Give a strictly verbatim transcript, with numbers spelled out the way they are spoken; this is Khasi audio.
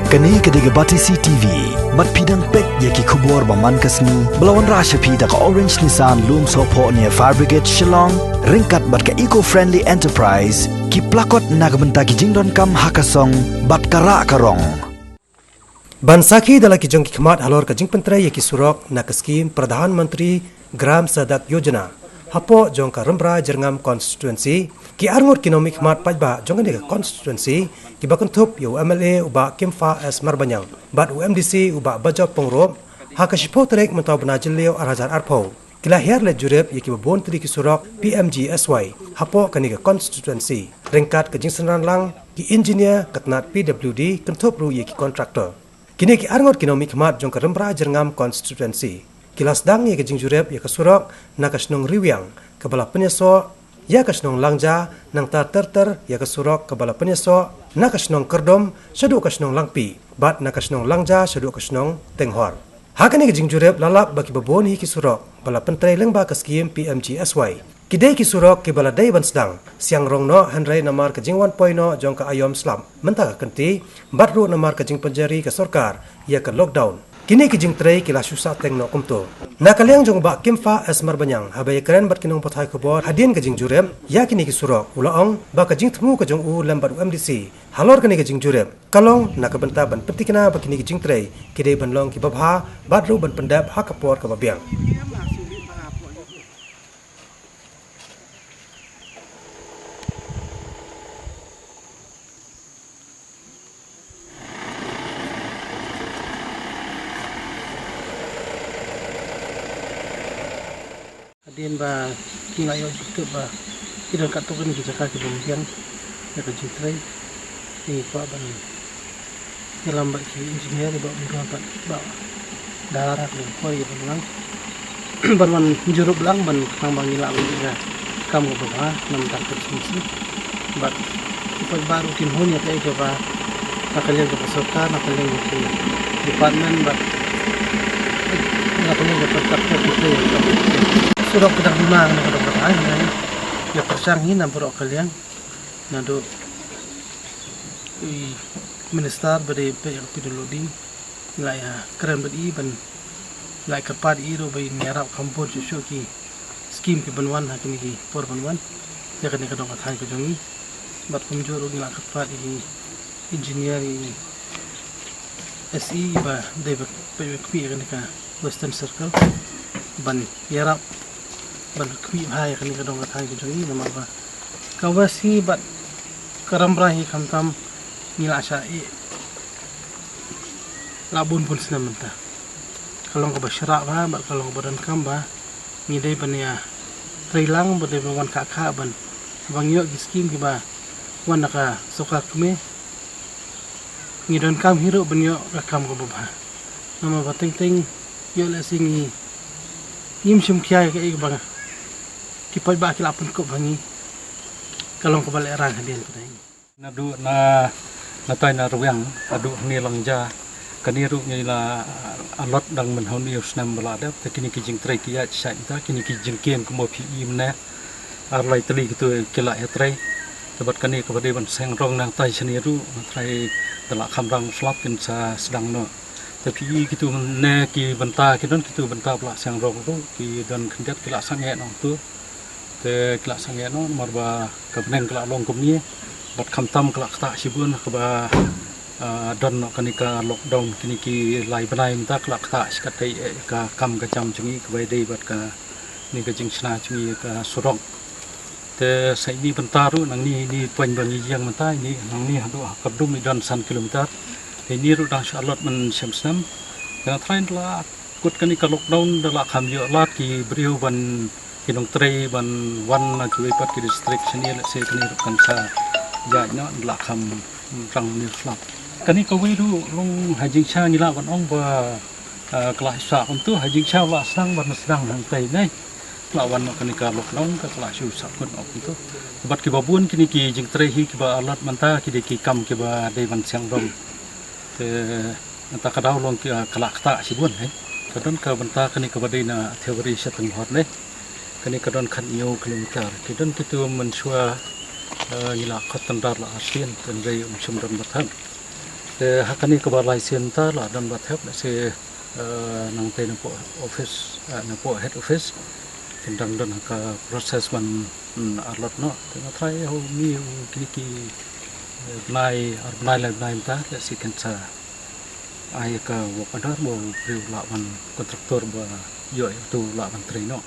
Kane ka dei ka Batesi T V. Bad phi dang peit ïa ki khubor ba man ka sngi ba la wanrah sha phi da ka Orange Nissan Lumsohphoh near Fire Brigade Shillong, ryngkat bad ka Eco Friendly Enterprise, ki plakot na ka bynta ki jingdonkam ha ka song bad ka rah ka rong. Ban sakhi da la ki jong ki khmat halor ka jingpyntrei ïa ki surok na ka skim Pradhan Mantri Gram Sadak Yojana hapoh jong ka Rymbai Jyrngam constituency, ki arngut ki nongmihkhmat paidbah jong kane ka constituency, kiba kynthup ïa u M L A u Bah Kimfa S Marbaniang bad u M D C u Bah Bajop Pyngrope, ha ka shiphew tarik mynta u bnai Jylliew ar hajar arphew, ki la hiar leit jurip ïa kiba bun tylli ki surok P M G S Y hapoh kane ka constituency, ryngkat ka jingsynran lang ki engineer, ka tnat P W D, kynthup ruh ïa ki contractor. Kine ki arngut ki nongmihkhmat jong ka Rymbai Jyrngam constituency, ki la sdang ïa ka jingjurip ïa ka surok na ka shnong Riwiang kaba la pynïasoh ïa ka shnong Langja, nangta ter ter ïa ka surok kaba la pynïasoh na ka shnong Kyrdum shaduh ka shnong Langpih, bad na ka shnong Langja shaduh ka shnong Tenghor. Ha kane ka jingjurip la lap ba kiba bun hi ki surok ba la pyntrei lyngba ka skim P M G S Y, ki dei ki surok kiba la dei ban sdang, siang rong noh hynrei namar ka jingwan poi noh jong ka aïom slap mynta ka kynti, bad ruh namar ka jingpynjari ka sorkar ïa ka lockdown, kine ki jingtrei ki la shu sahteng noh kumto. Na ka liang jong u Bah Kimfa S Marbaniang, haba ïakren bad ki nongpathai khubor hadien ka jingjurip ïa kine ki surok, u la ong ba ka jingthmu ka jong u lem bad u M D C halor kane ka jingjurip ka long na ka bynta ban pynthikna ba kine ki jingtrei ki dei ban long kiba bha bad ruh ban pyndep ha ka por kaba biang. Hadien ba ngi la ïoh jingtip ba ki don katto katne ki jaka kiba biang ïa ka jingtrei, ngi kwah ban ïalam bad ki engineer, i Bah Bynroi bad Bah Dara, ki don poi ban lang, ban wan jurip lang ban khnang ba ngi lah ban ïa kam kaba bha na bynta ka constituency. Bad ki paidbah ruh kin hun ïa kaei kaba na ka liang jong ka sorkar, na ka liang jong ki department bad na ka liang jong ka contractor ki trei ïa ka surok. Ki dang hima na ka dong ka thaiñ, ïa pyrshang hi na baroh ka liang, naduh i minister ba dei peit ïa ka P W D, ngi la ïa kren bad i ban la ïa kyrpad ïa i ruh ba in ïarap kham bun shuh shuh ki skim ki ban wan ha kine ki por ban wan ïa kane ka dong ka thaiñ ka jong ngi. Bad kumjuh ruh ngi la kyrpad ïa ki engineer, ïa ki S E ba dei ba peit ba khmih ïa kane ka Western Circle ban ïarap ban khmih bha ïa kane ka dong ka thaiñ ka jong ngi, namar ba ka West hi bad ka Rambrai hi khamtam ngi la shah ïeh la bun bun snem mynta. Ka long kaba shrah bha bad ka long kaba donkam ba ngi dei ban ïa trei lang, ba dei ban wan khah khah ban, ba ngi ïoh ki skim kiba wan na ka sorkar kmie. Ngi donkam hi ruh ban ïoh ka kam kaba bha. Namar ba teng teng ïoh lehse ngi ngim shim khia ïa kaei kaba ki paidbah ki la pynkup ha ngi, ka long kaba lehraiñ hadien. Naduh na, na tai na Riwiang haduh hangne Langja, kane ruh ngi la allot dang mynhynnin u snem ba la dep, te kine ki jingtrei ki ïaid shai mynta, kine ki jingkieng kumba phi i mynne, ar lai tylli kito ki la ïatrei. Te bad kane kaba dei ban seng rong nangtai shane ruh, na trai da la kham rang slap kin sa sdang noh. Te phi i kito mynne ki bynta, ki don kito bynta ba la seng rong ruh, ki don khyndiat ki la sangeh noh tu. Te ki la sangeh noh namar ba ka bneng ka la long kumne, bad khamtam ka la ktah shibun kaba, ah, don noh kane ka lockdown kine ki lai bnai mynta, ka la ktah shikatai, eh, ka kam ka jam jong ngi kaba dei bad kane ka jingshna jong ngi ka surok. Te sa ini bynta ruh nangne, ini point ba ngi ïeng mynta, ini nangne haduh ha Kyrdum i don san kilometer. Te ini ruh dang shu allot mynshem snem. Te na trai la kut kane ka lockdown da la kham ïoh lad ki briew ban, ki nongtrei ban wan na kiwei pat ki district shane, lehse kane ruh kan sa ïaid noh, da la kham rang ne slap. Kane kawei ruh long ha jingshisha ngi lah ban ong ba, ah, ka la sah kumto, ha jingshisha la sdang ban sdang hangtai ne. Ka la wan noh kane ka lockdown ka, ka la shu sah kut noh kumto. Bad kiba bun kine ki jingtrei hi kiba allot mynta ki dei ki kam kiba dei ban seng rong. Te nangta ka daw long ki, ah, ka la ktah shibun, eh. Ka don ka bynta kane kaba dei na Thewari sha Tenghor ne. Kane ka don khathynñiew kilometer. Ki don kito mynshuwa, eh, ngi la khot tender la arsien, tender um shym don ba thang. Te ha kane kaba lai sien ta la don ba thep, lehse nangtei napoh office, napoh head office kin dang don ha ka process ban arlot noh. Te nga trai ho mi u kini ki bnai ar bnai lai bnai mynta lehse kin sa ai ka work order ba u briew lah ban, contractor ba ïoh ïa utu lah ban trei noh.